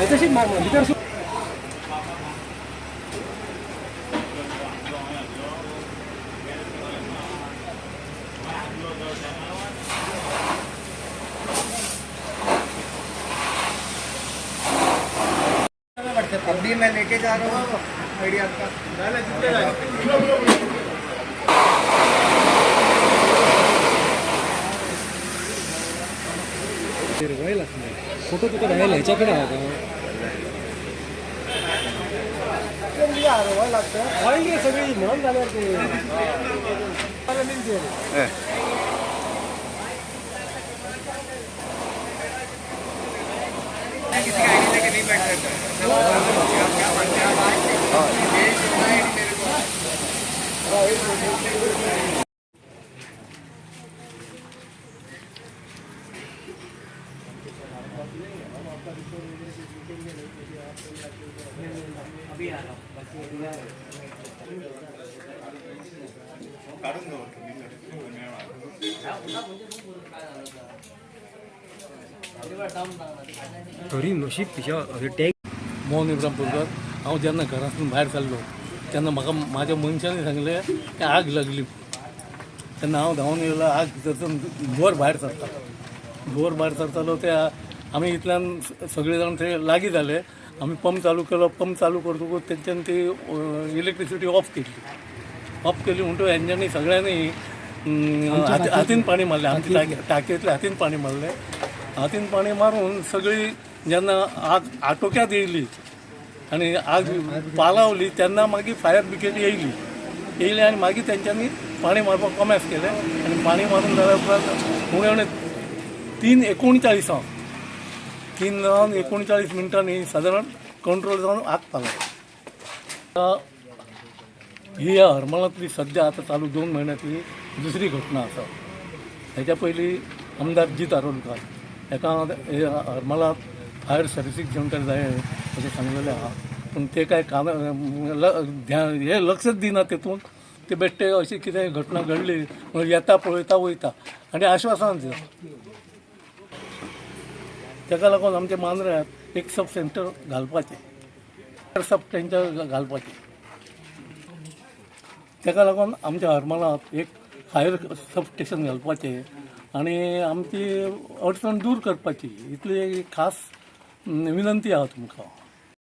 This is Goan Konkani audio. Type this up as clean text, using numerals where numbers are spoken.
तशीच मार भितर. अभी मैं लेके जा रहा हूँ आईडी आपका. फोटो तुका धाडले ह्याच्याकडे आहा का? ऑइल रे सगळी म्हणून जाल्यार ते. किसी का आईडी लेके नहीं बैठ सकता. क्या मानते हैं आप? ये आईडी मेरे को. तरी नशीब तिच्या टॅग. मोहन इब्रामपूरकर. हांव जेन्ना घरांतून भायर सरलो तेन्ना म्हाका म्हाज्या मनशांनी सांगलें की आग लागली. तेन्ना हांव धांवन येयलो. आग भितरसून धुंवर भायर सरतालो, धुंवर भायर सरतालो. ते आमी इतल्यान सगळे जाण थंय लागीं जाले. आमी पंप चालू केलो. पंप चालू करतकूच तेंच्यान ती इलेक्ट्रिसिटी ऑफ केली. ऑफ केली म्हणटकूच हेंच्यांनी सगळ्यांनी हातीन पाणी मारलें. आमच्या टाकयेंतल्या हातीन पाणी मारलें. हातीन पाणी मारून सगळी जेन्ना आग आटोक्यात येयली आनी आग पालावली तेन्ना मागीर फायर ब्रिगेड येयली. येयली आनी मागीर तेंच्यांनी पाणी मारपाक कोमेस केलें. आनी पाणी मारून जाल्या उपरांत उणें उणें 3:39, 3 जावन 39 मिनटांनी सादारण कंट्रोल जावन आग पालावली. ही ह्या हरमलांतली सद्या आतां चालू 2 म्हयन्यांतली दुसरी घटना आसा. हेच्या पयलीं आमदार जीत आरोलकार हेका हे हरमलांत फायर सर्विसींग सेंटर जाय अशें सांगलेलें आहा, पूण ते काय कान ध्यान हे लक्षच दिना तेतून. ते बेश्टे अशी कितें घटना घडली म्हणून येता, पळयता, वयता आनी आश्वासन दिता. ताका लागून आमच्या मांद्र्यांत एक सब सेंटर घालपाचें, सब सेंटर घालपाचें. ताका लागून आमच्या हरमलांत एक फायर सब स्टेशन घालपाचें आनी आमची अडचण दूर करपाची, इतली खास विनंती आहा तुमकां.